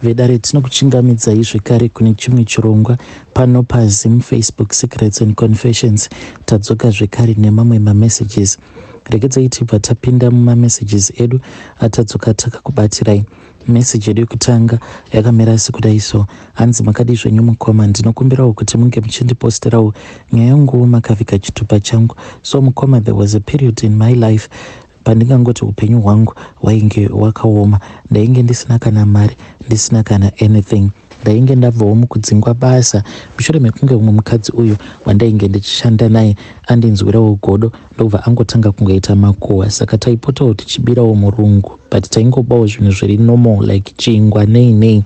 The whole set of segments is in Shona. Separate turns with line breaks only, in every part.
Vedare, tinokuchingamidzai zvekare kune chimwe chirongwa pano paZim Facebook Secrets and Confessions. Tadzoka zvekare nemamwe mamessages. Regedzai tibva tapinda mumamessages edu atadzoka takakubatirai. Message yedu yekutanga yakamira sekudai so: Hanzi, "Makadii zvenyu mukoma? Ndinokumbirawo kuti munge muchindiposterawo nyaya yanguwo makavhiga chitupa changu. So mukoma, there was a period in my life pandingangoti upenyu hwangu hwainge hwakaoma. Ndainge ndisina kana mari, ndisina kana anything. Ndainge ndabvawo mukudzingwa basa mushure mekunge umwe mukadzi uyu wandainge ndichishanda naye andinzwirawo godo, ndobva angotanga kungoita makuhwa. Saka taipotawo tichibirawo murungu, but taingobawo zvinhu zviri normal like chingwa, nei nei,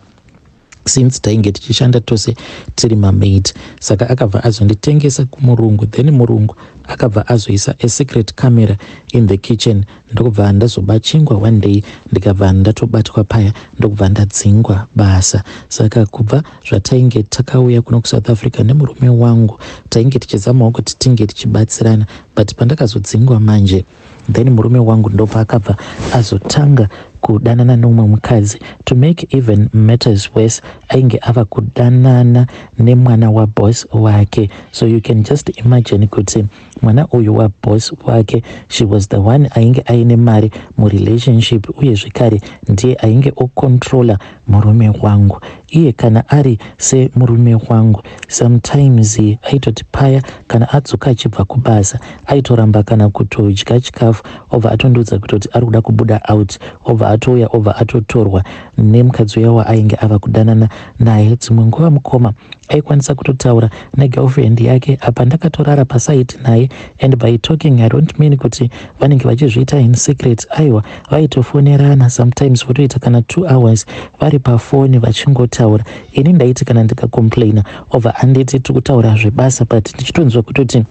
since tainge tichishanda tose tiri mamate. Saka akabva azonditengesa kumurungu. Then murungu akabva azoisa a secret camera in the kitchen, ndokubva ndazoba chingwa one day, ndikabva ndatobatwa paya, ndokubva ndadzingwa basa. Saka kubva zvatainge takauya kuno kuSouth Africa nemurume wangu, tainge tichizamawo kuti tinge tichibatsirana, but pandakazodzingwa manje, then murume wangu ndopaakabva azotanga kudanana neumwe mukadzi. To make even matters worse, ainge ava kudanana nemwana waboss wake. So you can just imagine kuti mwana uyu waboss wake, she was the one ainge aine mari murelationship, uye zvekare ndiye ainge ocontrola murume wangu. Iye kana ari semurume wangu, sometimes aitoti paya kana adzoka achibva kubasa, aitoramba kana kutodya chikafu, obva atondiudza kutoti ari kuda kubuda out, obva atouya, obva atotorwa nemukadzi uya waainge ava kudanana naye. Dzimwe nguva mukoma, aikwanisa kutotaura negirlfriend yake apa ndakatorara paside naye. And by talking, I don't mean kuti vanenge vachizviita in secret. Aiwa, vaitofonerana, sometimes votoita kana 2 hours vari pafoni vachingotaura. Ini ndaiti kana ndikacomplaina, obva anditi tiri kutaura zvebasa, but ndichitonzwa kutoti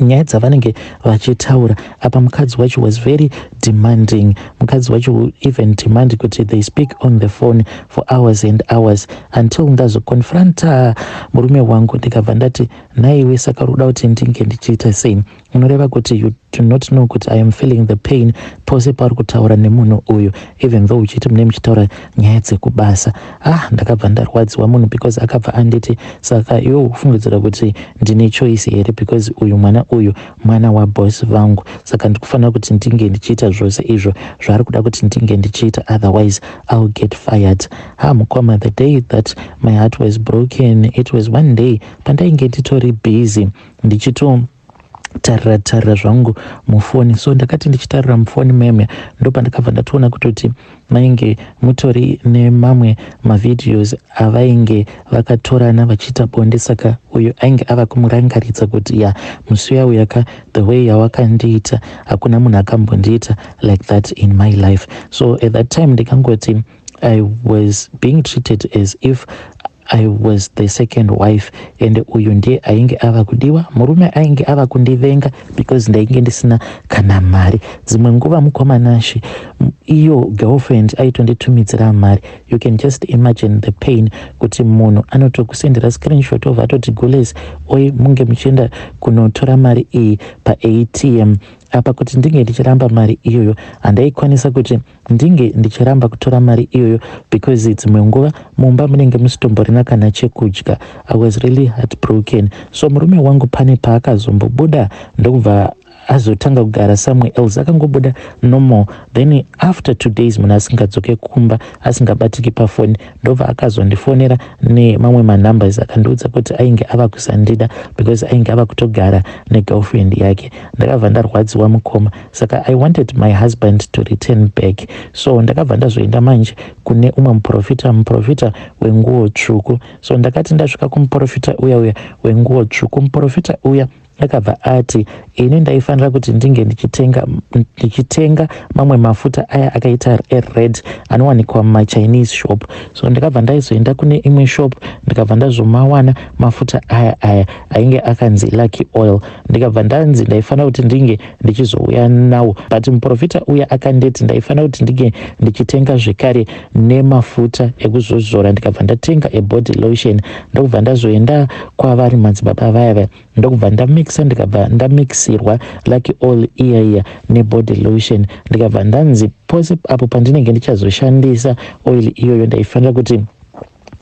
nyaya dzavanenge vachitaura apa, mukadzi wacho was very demanding. Mukadzi wacho even demand kuti they speak on the phone for hours and hours, until ndazoconfronta murume wangu, ndikabva ndati, 'Naiwe, saka ruda kuti ndinge ndichiita sei? Unoreva kuti you do not know kuti I am feeling the pain pose pauri kutaura nemunhu uyu, even though uchiti mune muchitaura nyaya dzekubasa?' Ah, ndakabva ndarwadziwa munhu, because akabva anditi, 'Saka iwe ufungidzira kuti ndine choice here? Because uyu mwana uyu mwana waboss vangu, saka ndikufanira kuti ndinge ndichiita zvose izvo zvaari kuda kuti ndinge ndichiita, otherwise I will get fired.' Ha, mukoma, the day that my heart was broken, it was one day pandainge nditori busy ndichito tarira tarira zvangu mufoni. So ndakati ndichitarira mufoni meme, ndopandakabva ndatoona kutoti mainge mutori nemamwe mavideos avainge vakatorana vachiita bonde. Saka uyu ainge ava kumurangaridza kuti, 'Ya, musi uya uyaka, the way yawakandiita, hakuna munhu akambondiita like that in my life.' So at that time ndikangoti I was being treated as if I was the second wife, and uyu ndiye ainge ava kudiwa. Murume ainge ava kundivenga because ndainge ndisina kana mari. Dzimwe nguva mukoma Nashe, iyo girlfriend aitonditumidzira mari. You can just imagine the pain kuti munhu anotokusendera screenshot, obva atoti, 'Gules, oi, munge muchienda kunotora mari iyi paATM.' Apa kuti ndinge ndichiramba mari iyoyo, handaikwanisa kuti ndinge ndichiramba kutora mari iyoyo, because dzimwe nguva mumba munenge musitomborina kana chekudya. I was really heartbroken. So murume wangu pane paakazombobuda, ndokubva azotanga kugara somewhere else. Akangobuda normal, then after 2 days munhu asingadzoke kumba, asingabatiki pafoni, ndobva akazondifonera nemamwe manumbers, akandiudza kuti ainge ava kusandida because ainge ava kutogara negirlfriend yake. Ndakabva ndarwadziwa mukoma. Saka I wanted my husband to return back, so ndakabva ndazoenda manje kune umwe muprofita, muprofita wenguo tsvuku. So ndakati ndasvika kumuprofita uya uya wenguo tsvuku, muprofita uya akabva ati ini ndaifanira kuti ndinge ndichitenga mamwe mafuta aya akaita ered anowanikwa mumachinese shop. So ndakabva ndaizoenda kune imwe shop, ndikabva ndazomawana mafuta aya aya ainge akanzi Lucky Oil. Ndikabva ndanzi ndaifanira kuti ndinge ndichizouya nawo, but muprofita uya akanditi ndaifanira kuti ndinge ndichitenga zvekare nemafuta ekuzozora. Ndikabva ndatenga ebody lotion, ndokubva ndazoenda kwavari madzibaba vaya vaya, ndokubva ndamixa, ndikabva ndamixirwa Lucky Oil iya iya nebody lotion. Ndikabva ndanzi Pose apo pandinenge ndichazoshandisa oil iyoyo, ndaifanira kuti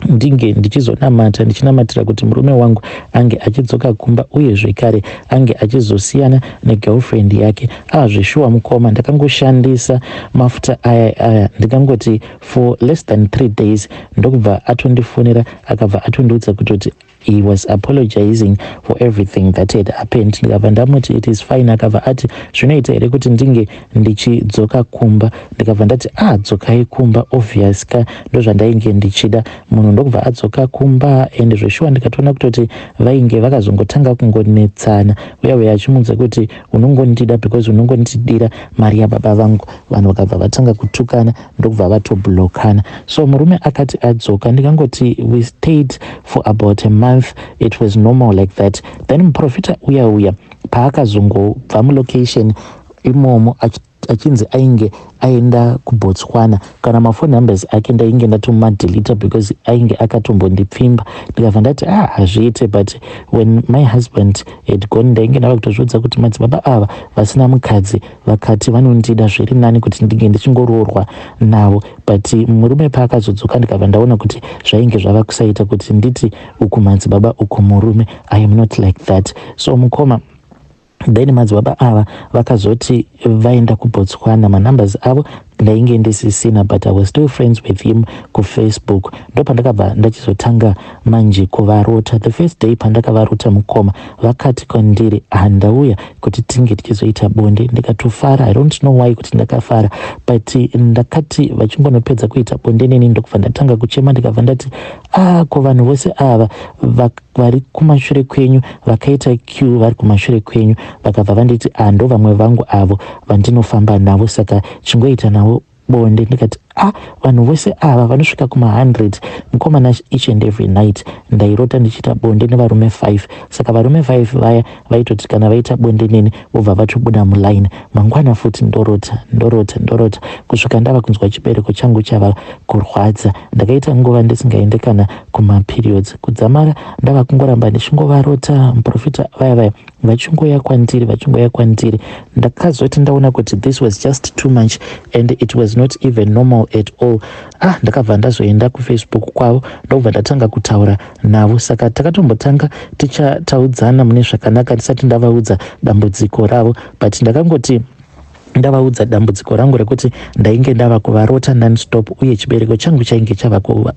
ndinge ndichizonamata, ndichinamatira kuti murume wangu ange achidzoka kumba, uye zvekare ange achizosiyana negirlfriend yake. Azveshuwa mukoma, ndakangoshandisa mafuta aya aya, ndikangoti for less than 3 days, ndokubva atondifonera, akabva atondiudza kutoti he was apologizing for everything that had happened. Ndikabva ndamuti, "It is fine." Akabva ati, "Zvinoita here kuti ndinge ndichidzoka kumba?" Ndikabva ndati, "Ah, dzokai kumba, obvious ka, ndozvandainge ndichida." Munhu ndokubva adzoka kumba, and zveshuwa ndikatoona kutoti vainge vakazongotanga kungonetsana, uya uya achimuudza kuti, "Unongondida because unongondidira mari yababa vangu." Vanhu vakabva vatanga kutukana, ndokubva vatoblockana. So murume akati adzoka, ndikangoti we stayed for about a month. It was normal like that. Then muprofita uya uya paakazongobva mulocation imomo, achinzi ainge aenda kuBotswana, kana maphone numbers ake ndainge ndatomadeleta because ainge akatombondipfimba. Ndikabva ndati, "Ah, hazviite." But when my husband had gone, ndainge ndava kutozviudza kuti madzibaba ava vasina mukadzi vakati vanondida, zviri nani kuti ndinge ndichingoroorwa navo. But murume paakazodzoka, ndikabva ndaona kuti zvainge zvava kusaita kuti nditi uku madzibaba, uku murume. I am not like that. So mukoma, then madzibaba ava vakazoti vaenda kuBotswana, manumbers avo ndainge ndisisina, but I was still friends with him kuFacebook. Ndo pandakabva ndachizotanga manje kuvarota. The first day pandakavarota mukoma, vakati kwandiri, "Handauya kuti tinge tichizoita bonde." Ndikatofara. I don't know why kuti ndakafara, but ndakati vachingonopedza kuita bonde neni, ndokubva ndatanga kuchema. Ndikabva ndati, "Ah, ko vanhu vose ava vari kumashure kwenyu, vakaita queue vari kumashure kwenyu?" Vakabva vanditi, "Ah, ndo vamwe vangu avo vandinofamba navo, saka chingoita navo bonde." Ndikati, "A ah, vanhu vose ava vanosvika kuma100?" Mukomana, each and every night ndairota ndichiita bonde nevarume 5. Saka varume 5 vaya vaitoti kana vaita bonde neni, vobva vatobuda muline. Mangwana futi ndorota, ndorota, ndorota, kusvika ndava kunzwa chibereko changu chava kurwadza. Ndakaita nguva ndisingaende kana kumaperiods, kudzamara ndava kungoramba ndichingovarota muprofita vaya vaya, vachingoya kwandiri, vachingoya kwandiri. Ndakazoti ndaona kuti this was just too much and it was not even normal at all, ah, ndakabva ndazoenda kuFacebook kwavo, ndokubva ndatanga kutaura navo. Saka takatombotanga tichataudzana mune zvakanaka ndisati ndavaudza dambudziko ravo, but ndakangoti ndavaudza dambudziko rangu rekuti ndainge ndava kuvarota nonstop, uye chibereko changu chainge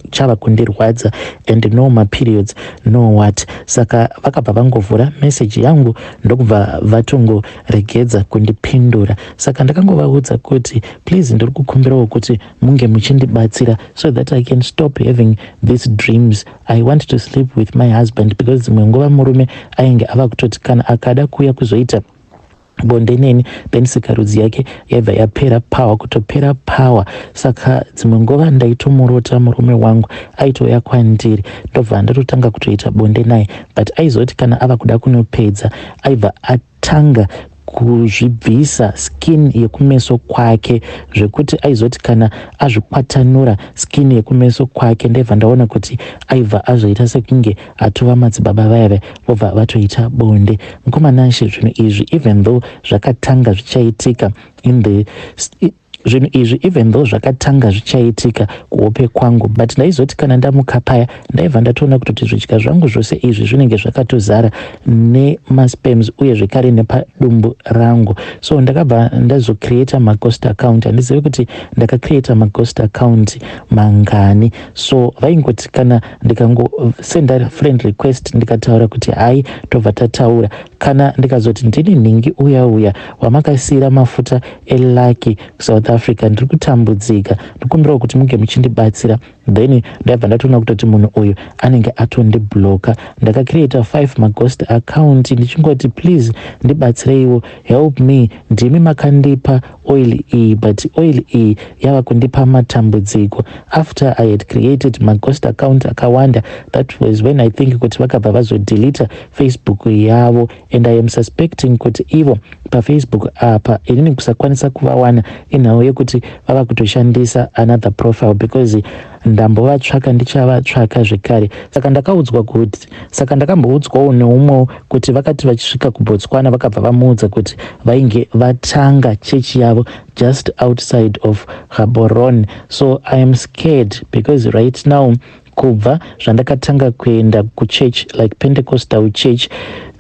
chava kundirwadza and no maperiods, no what. Saka vakabva vangovhura meseji yangu, ndokubva vatongoregedza kundipindura. Saka ndakangovaudza kuti, "Please, ndiri kukumbirawo kuti munge muchindibatsira so that I can stop having these dreams. I want to sleep with my husband," because dzimwe nguva murume ainge ava kutoti kana akada kuuya kuzoita bonde neni, then sikarudzi yake yaibva yapera power, kutopera power. Saka dzimwe nguva ndaitomurota murume wangu aitouya kwandiri, ndobva ndatotanga kutoita bonde naye, but aizoti kana ava kuda kunopedza, aibva atanga kuzvibvisa skin yekumeso kwake, zvekuti aizoti kana azvikwatanura skin yekumeso kwake, ndaibva ndaona kuti aibva azoita sekunge atova madzibaba vaya vaya, vobva vatoita bonde. Mukomanashe, zvinhu izvi, even though zvakatanga zvichaitika in the zvinhu izvi even though zvakatanga zvichaitika kuhope kwangu, but ndaizoti kana ndamuka paya, ndaibva ndatoona kutoti zvidya zvangu zvose izvi zvinenge zvakatozara nemasperms, uye zvekare nepadumbu rangu. So ndakabva ndazocreata maghost account. Handizivi kuti ndakacreata maghost account mangani. So vaingoti kana ndikangosenda friend request, ndikataura kuti hai, tobva tataura. Kana ndikazoti, "Ndini nhingi uya uya wamakasiyira mafuta elucky kuSouth Africa, ndiri kutambudzika, ndikumbirawo kuti munge muchindibatsira," then ndaibva ndatoona kutoti munhu uyu anenge atondiblocka. Ndakacreata 5 maghost account ndichingoti, "Please ndibatsireiwo, help me, ndimi makandipa oil iyi, but oil iyi yava kundipa matambudziko." After I had created maghost account akawanda, that was when I think kuti vakabva vazodeleta Facebook yavo, and I am suspecting kuti ivo paFacebook apa inini kusakwanisa kuvawana inhau yekuti vava kutoshandisa another profile, because Ndambovatsvaka, ndichavatsvaka zvekare. Saka ndakaudzwa kuti, saka ndakamboudzwawo neumwewo kuti vakati vachisvika kuBotswana vakabva vamuudza kuti vainge vatanga chechi yavo just outside of Gaborone. So I am scared because right now, kubva zvandakatanga kuenda kuchurch, like Pentecostal church,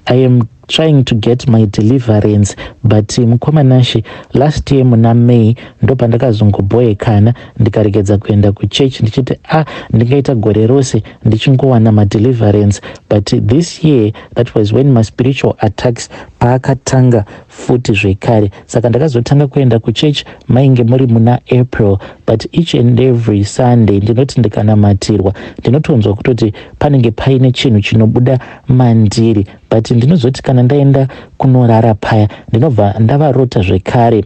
I am trying to get my deliverance. But mukoma Nashe, last year muna May ndo pandakazongobhoekana, ndikaregedza kuenda kuchurch, ndichiti a ah, ndingaita gore rose ndichingowana madeliverance. But this year, that was when my spiritual attacks paakatanga futi zvekare. Saka ndakazotanga kuenda kuchurch mainge muri muna April. But each and every Sunday ndinoti ndikanamatirwa, ndinotonzwa kutoti panenge paine chinhu chinobuda mandiri. But ndinozoti kana ndaenda kunorara paya, ndinobva ndavarota zvekare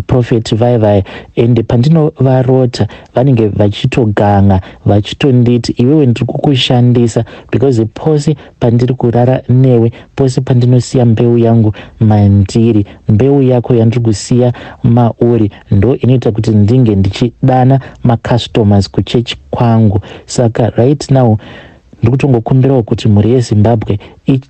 prophet vaya vaya. Ende pandinovarota, vanenge vachitoganga vachitonditi, "Iwewe ndiri kukushandisa because pose pandiri kurara newe, pose pandinosiya mbeu yangu mandiri, mbeu yako yandiri kusiya mauri ndo inoita kuti ndinge ndichidana macustomers kuchechi kwangu." Saka right now ndiri kutongokumbirawo kuti mhuri yeZimbabwe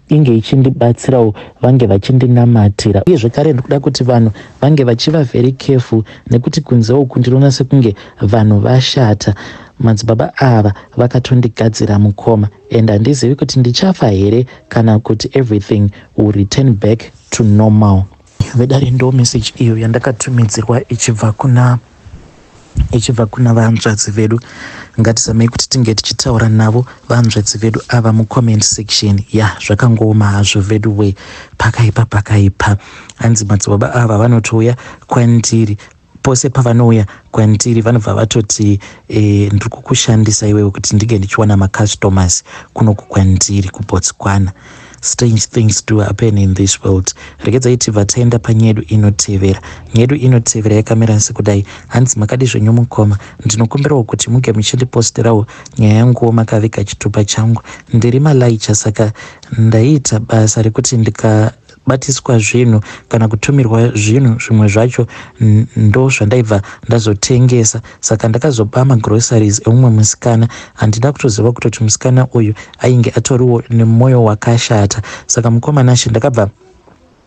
inge ichindibatsirawo, vange vachindinamatira. Uye zvekare ndikuda kuti vanhu vange vachiva very careful, nekuti kunze uku ndinoona sekunge vanhu vashata. Madzibaba ava vakatondigadzira, mukoma, and handizivi kuti ndichafa here kana kuti everything will return back to normal. Vedare, ndo message iyo yandakatumidzirwa ichibva kuna vanzvadzi vedu. Ngatizamei kuti tinge tichitaura navo vanzvadzi vedu ava mucomment section. Ya, zvakangooma hazvo vedu we, pakaipa, pakaipa. Hanzi madzibaba ava vanotouya kwandiri. Pose pavanouya kwandiri, vanobva vatoti, "Ndiri kukushandisa iwewe kuti ndinge ndichiwana macustomers kunoku kwandiri kuBotswana." Strange things do happen in this world. Regedzai tibva taenda panyedu inotevera. Nyedu inotevera yakamira sekudai. Hanzi, "Makadi zvenyu mukoma? Ndinokumbirawo kuti muge muchindiposterawo nyaya yanguwo makaviga chitupa changu. Ndiri malaicha, saka ndaiita basa rekuti ndikabatiswa zvinhu kana kutumirwa zvinhu, zvimwe zvacho ndo zvandaibva ndazotengesa. Saka ndakazoba magroceries eumwe musikana. Handina kutoziva kutoti musikana uyu ainge atoriwo nemwoyo wakashata. Saka mukoma Nashe, ndakabva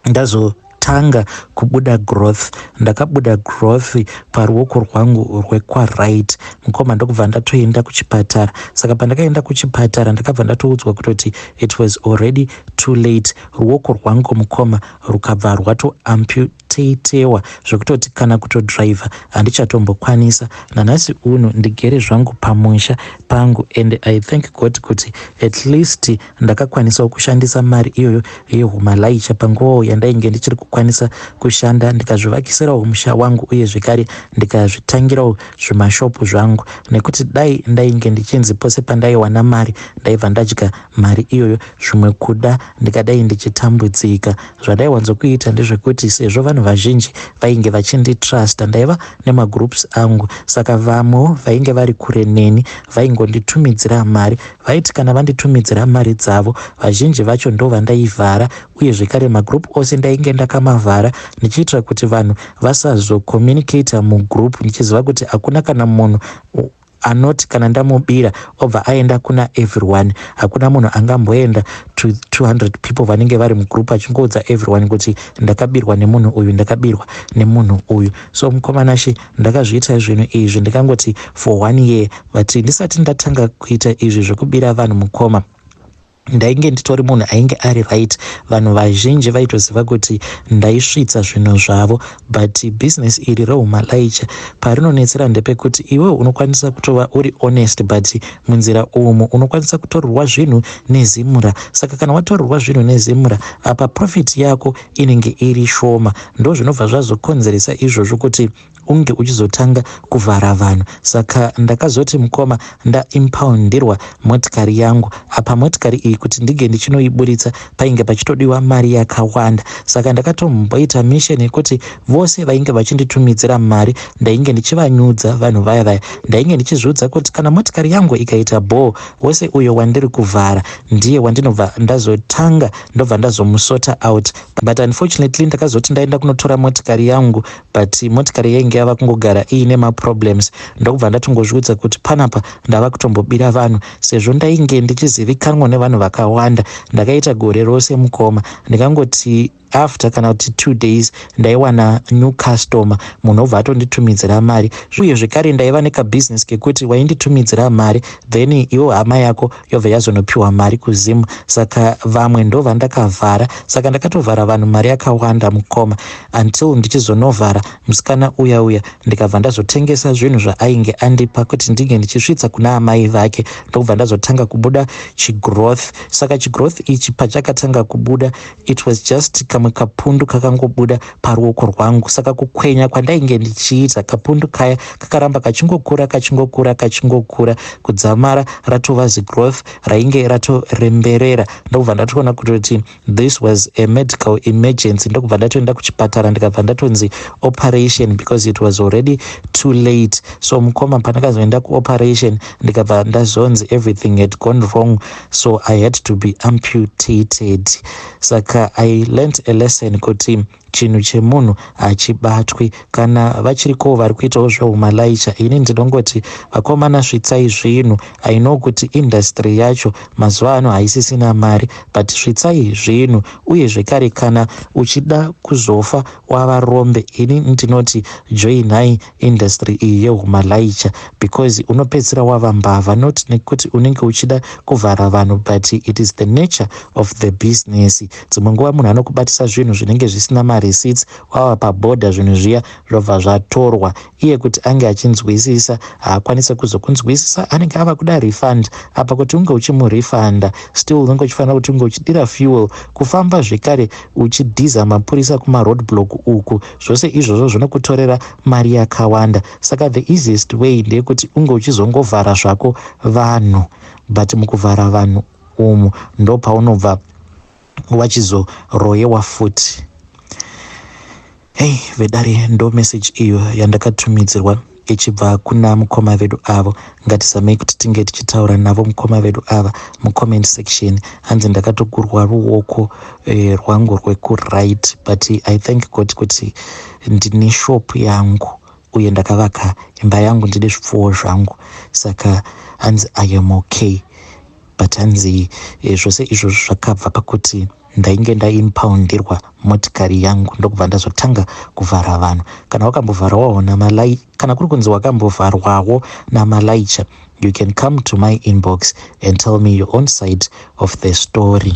ndazotanga kubuda growth. Ndakabuda growth paruoko rwangu rwekwaright, mukoma, ndokubva ndatoenda kuchipatara. Saka pandakaenda kuchipatara, ndakabva ndatoudzwa kutoti it was already too late. Ruoko rwangu, mukoma, rukabva rwatoamputatewa, zvekutoti kana kutodhiraivha handichatombokwanisa. Nanhasi uno ndigere zvangu pamusha pangu, and I thank God kuti at least ndakakwanisawo kushandisa mari iyoyo yehumalaicha panguvawo yandainge ndichiri kukwanisa kushanda, ndikazvivakisirawo musha wangu, uye zvekare ndikazvitangirawo zvimashopu zvangu. Nekuti dai ndainge ndichinzi pose pandaiwana mari ndaibva ndadya mari iyoyo, zvimwe kuda ndikadai ndichitambudzika. Zvandaiwanzokuita ndezvekuti sezvo vanhu vazhinji vainge vachinditrusta, ndaiva nemagroups angu. Saka vamwewo vainge vari kure neni vaingonditumidzira mari. Vaiti kana vanditumidzira mari dzavo, vazhinji vacho ndo vandaivhara. Uye zvekare magroup ose ndainge ndakamavhara, ndichiitira kuti vanhu vasazocommunicata mugroup, ndichiziva kuti hakuna kana munhu anoti kana ndamubira obva aenda kuna everyone. Hakuna munhu angamboenda to 200 people vanenge vari mugroup achingoudza everyone kuti ndakabirwa nemunhu uyu, ndakabirwa nemunhu uyu. So mukoma Nashe, ndakazviita zvinhu izvi, ndikangoti for one year. But ndisati ndatanga kuita izvi zvekubira vanhu, mukoma, ndainge nditori munhu ainge ari right. Vanhu vazhinji vaitoziva kuti ndaisvitsa zvinhu zvavo. But business iri rehumalaicha, parinonetsera ndepekuti iwe unokwanisa kutova uri honest, but munzira umu unokwanisa kutorerwa zvinhu neZIMRA. Saka kana watorerwa zvinhu neZIMRA, apa profit yako inenge iri shoma. Ndo zvinobva zvazokonzeresa izvozvo kuti unge uchizotanga kuvhara vanhu. Saka ndakazoti, mukoma, ndaimpoundirwa motikari yangu. Apa motikari iyi, kuti ndinge ndichinoiburitsa, painge pachitodiwa mari yakawanda. Saka ndakatomboita mission yekuti vose vainge vachinditumidzira mari ndainge ndichivanyudza vanhu vaya vaya. Ndainge ndichizviudza kuti kana motikari yangu ikaita bhoo, wose uyo wandiri kuvhara ndiye wandinobva ndazotanga, ndobva ndazomusota out. But unfortunately ndakazoti ndaenda kunotora motikari yangu, but motikari yainge Yainge yava kungogara iine maproblems. Ndokubva ndatongozviudza kuti panapa ndava kutombobira vanhu sezvo ndainge ndichizivikanwa nevanhu vakawanda. Ndakaita gore rose, mukoma, ndingangoti after kana kuti 2 days ndaiwana new customer, munhu obva atonditumidzira mari. Uye zvekare ndaiva nekabhizinesi kekuti wainditumidzira mari, then iwo hama yako yobva yazonopiwa mari kuZimu. Saka vamwe ndo vandakavhara. Saka ndakatovhara vanhu mari yakawanda, mukoma, until ndichizonovhara musikana uya uya, ndikabva ndazotengesa zvinhu zvaainge andipa kuti ndinge ndichisvitsa kuna amai vake. Ndokubva ndazotanga kubuda chigrowth. Saka chigrowth ichi pachakatanga kubuda, it was just kamwe kapundu kakangobuda paruoko rwangu. Saka kukwenya kwandainge ndichiita, kapundu kaya kakaramba kachingokura, kachingokura, kachingokura, kudzamara ratova zigrowth rainge ratoremberera. Ndokubva ndatoona kutoti this was a medical emergency. Ndokubva ndatoenda kuchipatara, ndikabva ndatonzi operation because it was already too late. So mukoma, pandakazoenda kuoperation, ndikabva ndazonzi everything had gone wrong, so I had to be amputated. Saka I learned a lesson kuti chinhu chemunhu hachibatwi. Kana vachirikowo vari kuitawo zvehumalaicha, ini ndinongoti, vakomana, svitsai zvinhu. I know kuti industry yacho mazuva ano haisisina mari, but svitsai zvinhu. Uye zvekare, kana uchida kuzofa wava rombe, ini ndinoti joinai industry iyi yehumalaicha, because unopedzisira wava mbavha, not nekuti unenge uchida kuvhara vanhu, but it is the nature of the business. Dzimwe nguva munhu anokubatisa zvinhu zvinenge zvisina mareceipts, wava pabhodha, zvinhu zviya zvobva zvatorwa. Iye kuti ange achinzwisisa, haakwanisi kuzokunzwisisa, anenge ava kuda refund. Apa kuti unge uchimurefunda, still unenge uchifanira kuti unge uchidira fuel, kufamba zvekare uchidhiza mapurisa kumaroad block uku. Zvose izvozvo zvinokutorera mari yakawanda. Saka the easiest way ndeyekuti unge uchizongovhara zvako vanhu, but mukuvhara vanhu umu ndo paunobva wachizoroyewa futi. Hei vedare, ndo message iyo yandakatumidzirwa ichibva kuna mukoma vedu avo. Ngatizamei kuti tinge tichitaura navo mukoma vedu ava mucomment section. Hanzi ndakatogurwa ruoko rwangu rwekuright, but I thank God kuti ndine shop yangu uye ndakavaka imba yangu, ndine zvipfuwo zvangu. Saka hanzi I am okay, but hanzi zvose izvozvo zvakabva pakuti ndainge ndaimpoundirwa motikari yangu, ndokubva ndazotanga kuvhara vanhu. Kana wakambovharwawo namalai, kana kuri kunzi wakambovharwawo namalaicha, you can come to my inbox and tell me your own side of the story.